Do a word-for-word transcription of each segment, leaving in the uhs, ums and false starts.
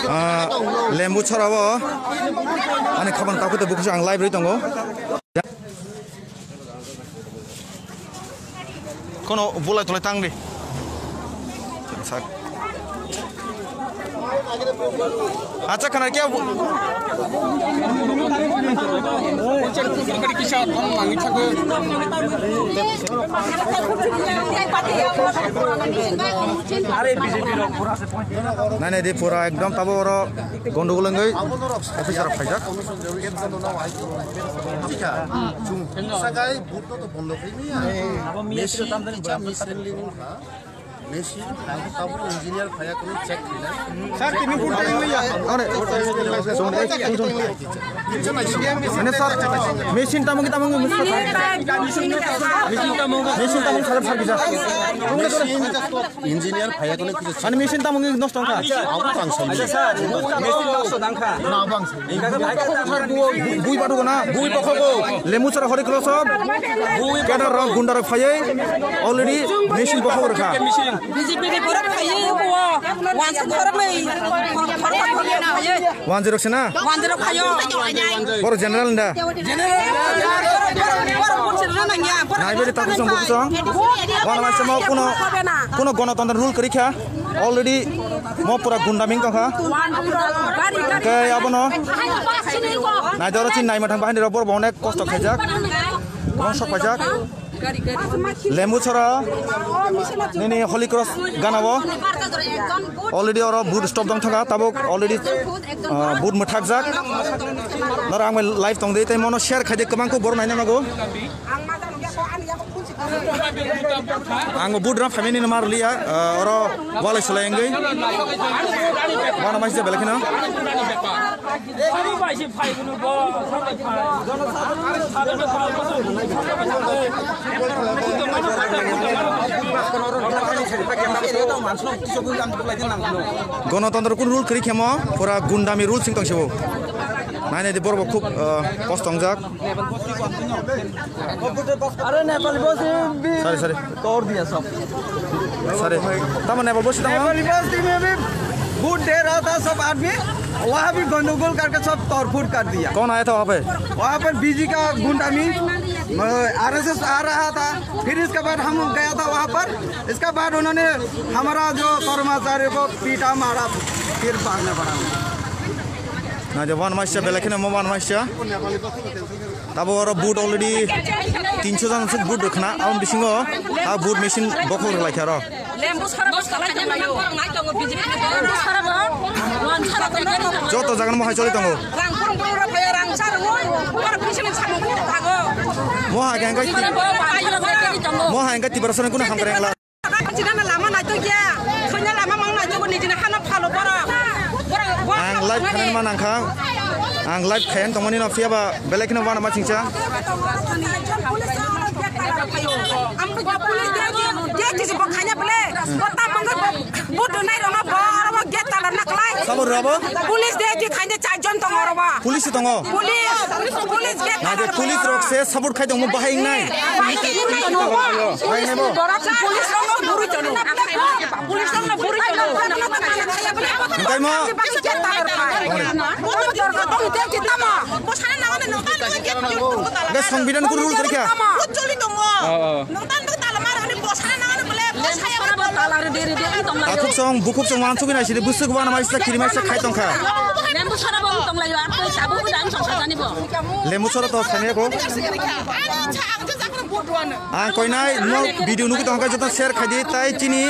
Ah, Lembu Chora o ani khapang takhuk tei bukhuk ang live rwi tongo. Kono bulai tulai tang di. Sak. Acha khana kya bu- Nai nai di pura ekdom tabo oro gondogol wngwi officer rok phaijak. Sakai, buto to bondo khai maya. Abo miya siro tam dani bura. Machine, abo engineer phaya kono check khaina. Sir, tini buto khai maya. Are, song, ek, song, song. Mane sir, machine tamo ki tamo ki machine tamo ki sir, sir ki sir. Engineer phaya kono kisa. Ani machine tamo ki nosto wngkha. Abo tang samni. Bui badu gana. Bui bokhogo. Lembu Chora Holy Cross o. Bui cadre rok gunda rok phaiwi already machine bokhok rwkha. B J P ni borok phaiwi o. Wansa borok ni. Wansa rok sina. Wansa rok phaiwi. Boro general nda. General. Naibe takhuk song bukhuk song. Wana mai samo kuno, kuno gonotontro rule kwrwi kha. Already mo pura gundaming tongkha. Hwnkhe abono naidoro chini naima thang bahai ni rok borok bo onek kosto khaijak. Bong sok paijak. Lembu Chora nini Holy Cross gana o already oro boot stop dong thangkha, tabuk already, ah, boot mwthakjak. Noro ang bai live tong di tei mono share khai di, kwbang khe borok naina nango. Ang boot rok phaimani no mar liya, ah, oro walai solai wngwi. Bana mai se belai kheno. Gonotontro kun rule kwrwi khemo, pura gundami rule sing tong sibo. Nai nai di borok bo khub, ah, kosto wngjak. अरे नेपाली बस्ती में भी Sorry, sorry. तोड़ दिया सब। Sorry. Tamo Nepal bosi tamo? Nepali बस्ती में भी बूट दे रहा था सब आदमी, वहाँ भी गंडगोल करके सब तोड़फोड़ कर दिया। कौन आया था वहाँ पे? वहाँ पर बीजी का गुंडा में, अ, आरएसएस आ रहा था, फिर इसके बाद हम गया था वहाँ पर, इसके बाद उन्होंने हमारा जो कर्मचारी को पीटा मारा, फिर भागना पड़ा। Na je wan maisya belai kheno mo wan maisya. Tabo oro boot already tinso jan suk boot rwkhna, aboni bisingo a boot machine bokhok rwlaikha aro. Lembu Chora bo salai tonglaio. Lembu Chora bo, wan sara tonglaio. Joto jaga no mohai choli tongo. Rang kurung kurung rok phaio, rang charwoi, oro bisingo samung kurung thango. Mohai hwnkhe, Lembu Chora bo, wan sara tonglaio. Mohai hwnkhe Tiprasani kunu hamkrai wngla. China na lama naitokya, thwina lama mang naitokgo, nijini hano phalo borok. Borok, borok ang live khainani ma nangkha, ang live khayan tongmani no phiyaba belai kheno wana ma chingcha. Amtwkwa police de, de kisi bo khaina bele, bo ta mungwi bo, bo donai rokno bo, aro bo gate tala naklai. Sabo rabo? Police de ki khaina charjon tongo oro ba. Police tongo? Police, police gate tala. Police rok se support khai tongmo bahai wngnai. Bahai wngnai no. Bahai wngnai bo. Police rok no buri tono. Police rok no buri tono. Hwnkhe mo? Hwnkhe Songbidan kunu rule kwrwi kha? Oh, oh. Takhuk song, bukhuk song, wansugwi nai sidi, bwswk wana mai sa, kiri mai sa khai tongkha. Lembu Chora bo tonglaio, ar tei tabuk bo dang song sajani bo. Lembu Chora to thani ko. Ang koinai no video nugwi tongkha, joto share khai di, tai chini,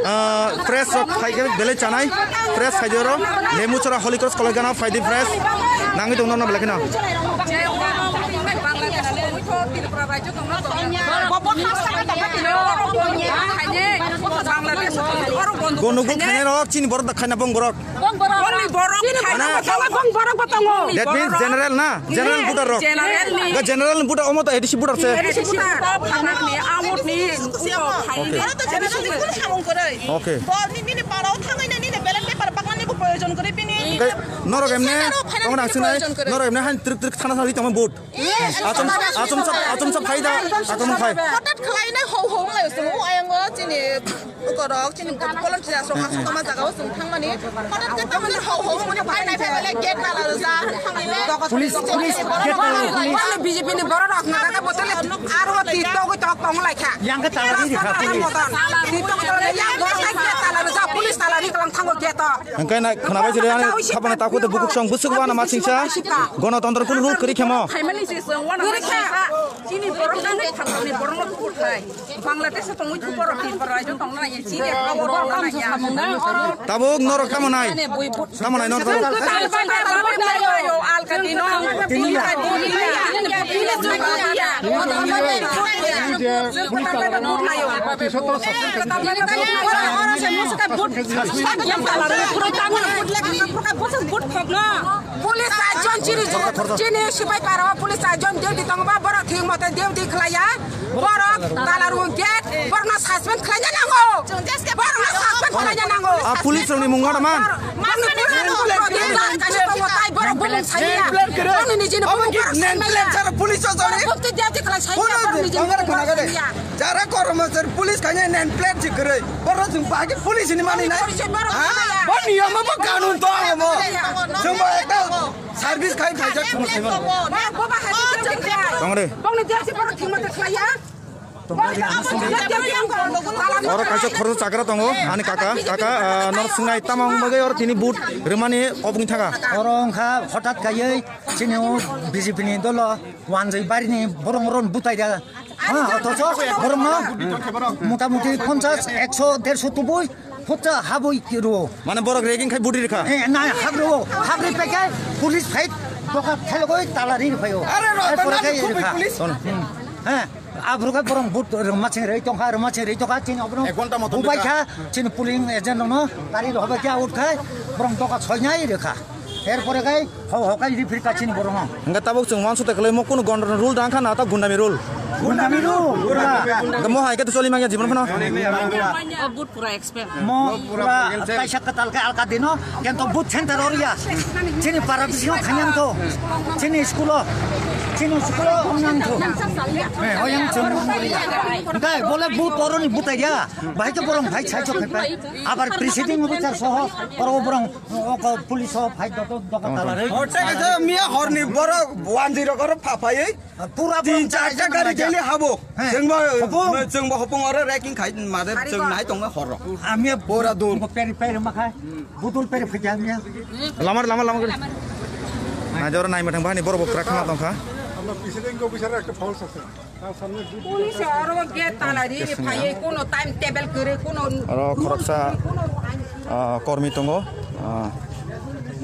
ah, press rok phai khe belai chanai, press khai di oro. Lembu Chora Holy Cross College gana phai di press. Nangwi tong no belai kheno. Bo, bo, Bangladesh, oro bondo. Go nugwi khainai rok, chini borok da khaina bong borok. Bong borok. Boni borok khaina. Mana? Bong borok bo tongo. That means general na? General voter rok. General ni. Ga general voter omo to A D C voter se. A D C voter. Top hamar ni, amut ni, uko khaini. Okay. Aro to general ni kun samung kwrwi. Okay. Bo ni, nini parao thangwi na, nini ballot paper baknani bo proyojon kwrwi bini. Ga norok emne, tong nang sinai, norok emne han trik trik thana thana ri tongma vote. Yes. Achom, achom sa, achom sa phai da, achom phai. Hotat khlaina ho ho ngai sumo ayang o chini. Borok chini volunteer aswk aswk tongma jaga o chwng thangmani. Hothat khe tamoni hau hau hwnwi phai nai phai bele gate tala rwjak. Police, police, gate tala, police. Borok B J P ni borok rok hwnka khe botele aro ti togwi tok tong lai kha. Yang khe tala ri kha, police. Ti togwi tong lai yang borok khe gate tala rwjak, police tala ri kalang thango gate o. Hwnkhe na khwnabai sidi ani khapana takhuk tei bukhuk song bwswk wana ma singsa. Gonotontro kunu rule kwrwi khemo. Kwrwi kha. Chini borok nang thangni borok no kuthai. Bangladesh tongwi thu borok tin borok ajo tongna ye chini borok borok na ya. Tabuk norok tamo nai. Tamo nai norok tabuk. Alkadino. Police sajon chini, chini sipai para police sajon duty tongba borok thik mote duty khlaiya. Borok tala rung gate, borokno suspend khlaina nango. Borokno suspend khlaina nango. A police rokni mung wada man? Borokni police rokni mung wada man? Kaisa tongo tai borok bumung saiya. Borokni nijini bumung borok saiya. Police o jori. Borok bumti duty khlai saiya, borok nijini bumung borok saiya. Jara kormo sir police kanya name plate si kwrwi. Borok jung bagi police ni mani nai. Ha? Bo niyam bo kanun to amo. Jung bo ekta service khai khai jak. Tongre. Oro kaisa khoroksa chakra tongo, ani kaka, kaka, ah, norok swngnai tamo wng bagwi oro tini vote rwmani kobongni thaka. Oro wngkha hothat kaiwi chini o B J P ni dolo wanjwi barini borok rok butai da. Ha, othocho borokno motamuti ponchas, ekso, derso tubui. Hotha habwi rwo. Mane borok ragging khai budi rikha. Eh, na hak rwo, hak ri pekai police fight doka thelgoi tala ri phaio. Are ro, ar pore ta kai nang rikha. Police. Ton. Hmm. He, abruk borok but rwma ching rei tongkha, rwma ching rei tongkha, chini obono ek ghonta moto bubai rikha. Kha, chini polling agent no tari rw hobai kha out khai, borok doka soinai rikha. Er pore kai Ho, ho, kai referee kachini borok no. Hingke tabuk chwng uansuk tei kwlai mo kunu gondor rule dang kha na ta gundami rule. Gundami rule, pura. Hingke mo hai khe to choli mangya jibon phano. O but pura expert. Mo pura kaisa kwtal khe alka dino, kento but center oro ya. Chini para bisingo thangya to. Chini school o. Chini school o nang to. Eh, oyang chwng. Dai, bole but oro ni butai ya. Bahai khe borok hai sai chok khai pai. Abar presiding officer soho, oro borok O, o, police o phai doto doka tala rei. Hote kaisa miya horni borok wanjwi rok oro pha phaiwi. Pura tin borok char ta gari daily habo. He. Chwngbo, hopung. Chwngbo hopung oro ragging khai made chwng nai tongma horo. Ami pura dur. Peri peri makhai. Budul peri phikya miya. Lamar, lamar, lamar. Nai jora nai mathang bahani borok bo krak khama tongkha. Amra presiding officer ekta false ase. Police oro gate tala ri phaiwi kuno time table kwrwi kuno. Oro khoroksa, ah, kormi tongo, ah,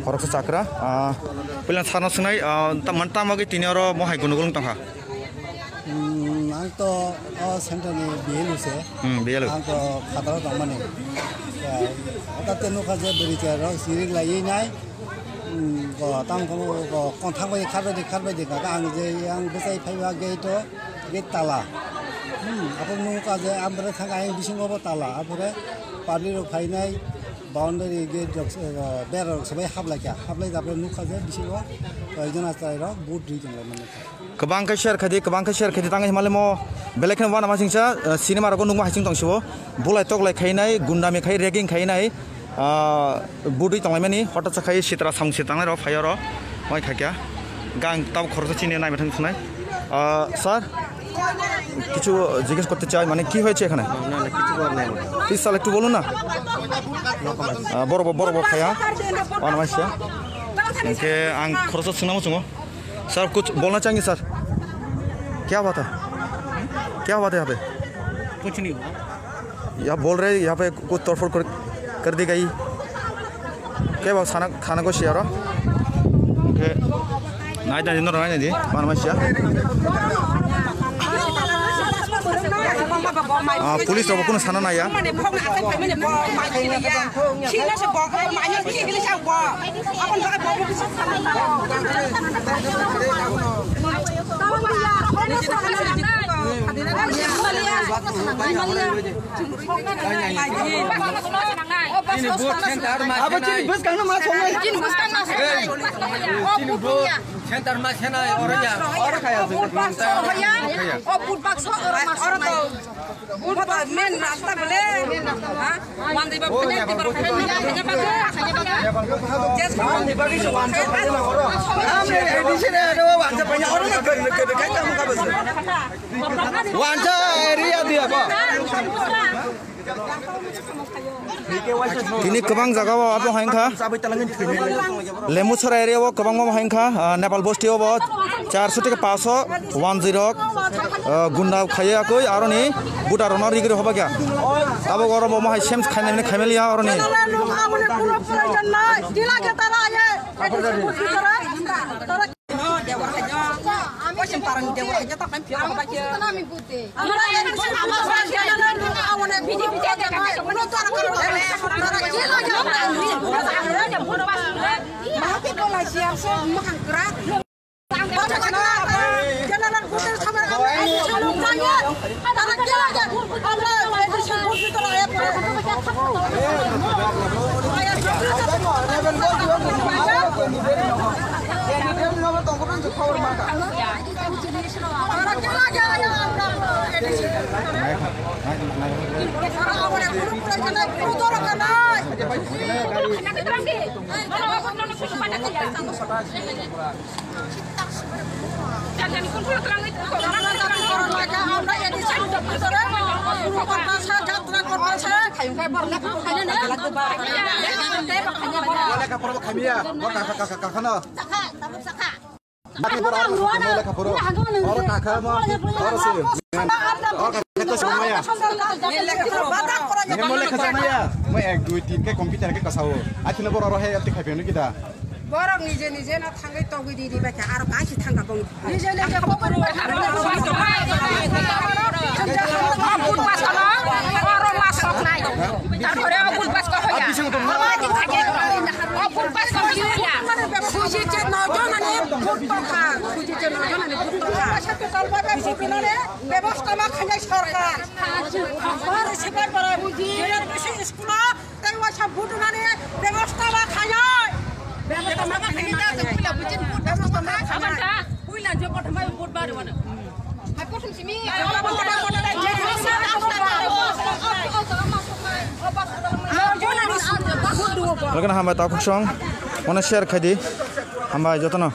khoroksa chakra, ah, puila sarno swngnai, ah, ta-, man tamo khe tini oro mohai gunugulung tongkha. Hmm, ang to o center ni B L O se. Hmm, B L O. Ang to khataro tongmani. Ya, hota te nukha je bwrwi chair rok siri laiwi nai. Hmm, go, tamo khe go, konthang bai kharbai di, kharbai di, kaka ang je, ang bwsai phaiba gate o, gate tala. Hmm, abo nukha je, ang bwrwi thang ayang bisingo bo tala, apore public rok phainai, boundary gate rok, eh, bera rok swbai hablai kha, hablai da apore nukha je, bisingo koyekjon achai rok, but ri tong lai mani. Kwbang khe share khai di, kwbang khe share khai di, tang himale mo belai kheno wana ma singsa, eh, cinema rogo nukma hai sing tong sibo. Bulai toklai khainai, gundami khai, ragging khainai, ah, budui tonglaimani, hothat sa khai sitra samung se tangnai rok phai oro, moi khaikya. Gang tab khoroksa chini nai mathang sunai. Ah, sir, কিছু জিজ্ঞেস করতে চাই, মানে কি হয়েছে এখানে? না, না, কিছু করার নাই আমার। Please, sir, একটু বলুন না। আহ, বড় বড়, বড় বড় খায়া। অন Maisa. Hingke ang khoroksa swngnamo chwngo. Sir, kuch bolna chahiye, sir. Kya hua tha? Kya hua tha yahan pe? Kuch nahi hua. Ya bol rahe, yahan pe kuch todphod kar, kar di gayi. Kya ba sana, khana ko share. Oke. Nai, nai, nai, nai, nai, mana masih ya? Ah, police rok kuno sana nai ya. Chini bwskang no ma songnai. Chini bwskang no songnai. Chini bwskang no songnai. Oro kaya. O but baksa oro ma songnai. Main rasta bole, ha? Wan diba, wan diba, Wansa area dia ba. Tini kwbang jaga o abo hai wngkha. Lembusara area o kwbangma hai wngkha, ah, Nepal bosti o bo charso theke paso wanjwi rok, ah, gunda khaiya koi aroni buta rokno rigri hoba kya. Abo oro bo mohai sems khaimani khaimaliya aroni. Lekha poro bo khaimiya, bo kakha, kakha, kakha no. Lekha poro, oro kakha mo, oro se. Oro kakha to somaya. Mo lekha somaya. Mo ek, dui, tin khe computer khe kasao. Athino boro oro he ati khai phaino kita. Borok nije nije no thangwi togwi di di bai kha, aro kaisa thangkha bong. Nije nije kokori bai kha. Bul pas kono, oro mas sok nai. Tarpore o bul pas ko hoya. Abo aji thake. O bul pas ko hoya. Suji che no jonani bul tongkha. Suji che no jonani bul tongkha. Bebosta ma khainai sorkar. Oro sipai bara buji. School o Tei waisa vote rwnani bebosta ma khainai. Bebosta ma khainai. Puila buchin vote bebosta ma khainai. Puila je kothoma vote bari wano. Hai kothom simi. Logan hambai takhuk song. Mane share khai di. Hambai jotono.